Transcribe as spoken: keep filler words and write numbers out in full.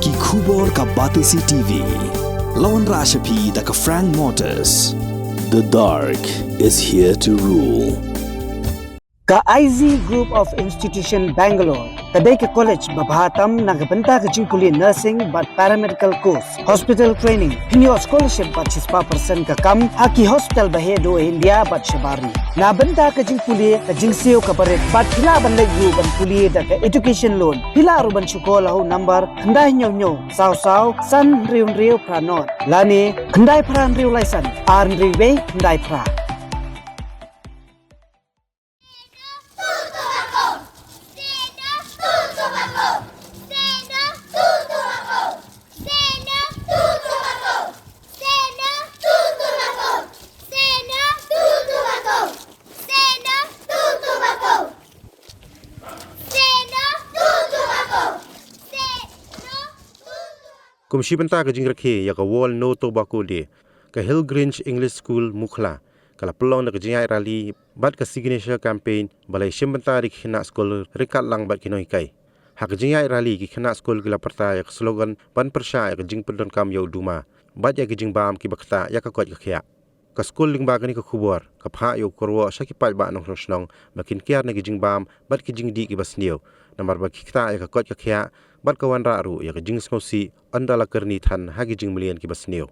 Ki khubor ka Batesi T V. La wanrah sha phi da ka Frank Motors. The dark is here to rule. Ka I Z Group of Institution Bangalore ka dei ka college ba bha tam na ka bynta ka jingpule nursing bad paramedical course, hospital training, pynïoh scholarship bad shispah percent ka kam ha ki hospital ba heh duh India bad shabar ri. Na bynta ka jingpule ka jingsiew ka barit bad phi lah ban leit ruh ban pule da ka education loan. Phi lah ruh ban shu call ha u number khyndai hynñiew hynñiew saw saw san hynriew hynriew phra nod lane khyndai phra hynriew lai san ar hynriew wei khyndai phra. Kum shi bynta ka jingrakhe ïa ka World No Tobacco Day, ka Hill Grange English School Mukhla ka la pynlong da ka jingïaid rally bad ka signature campaign ba la ïashim bynta da ki khynnah skul ryngkat lang bad ki nonghikai. Ha ka jingïaid rally ki khynnah skul ki la pyrta ïa ka slogan ban pyrshah ïa ka jingpyndonkam ïa u duma bad ïa ka jingbam kiba ktah ïa ka koit ka khiah. Ka skul lyngba kane ka khubor ka phah ïa u kyrwoh sha ki paidbah nongshong shnong ba kin kiar na ki jingbam bad ki jingdih kiba sniew namar ba ki ktah ïa ka koit ka khiah bad ka wanrah ruh ïa ka jingsngewsih ynda la kyrni than ha ki jingmlien kiba sniew.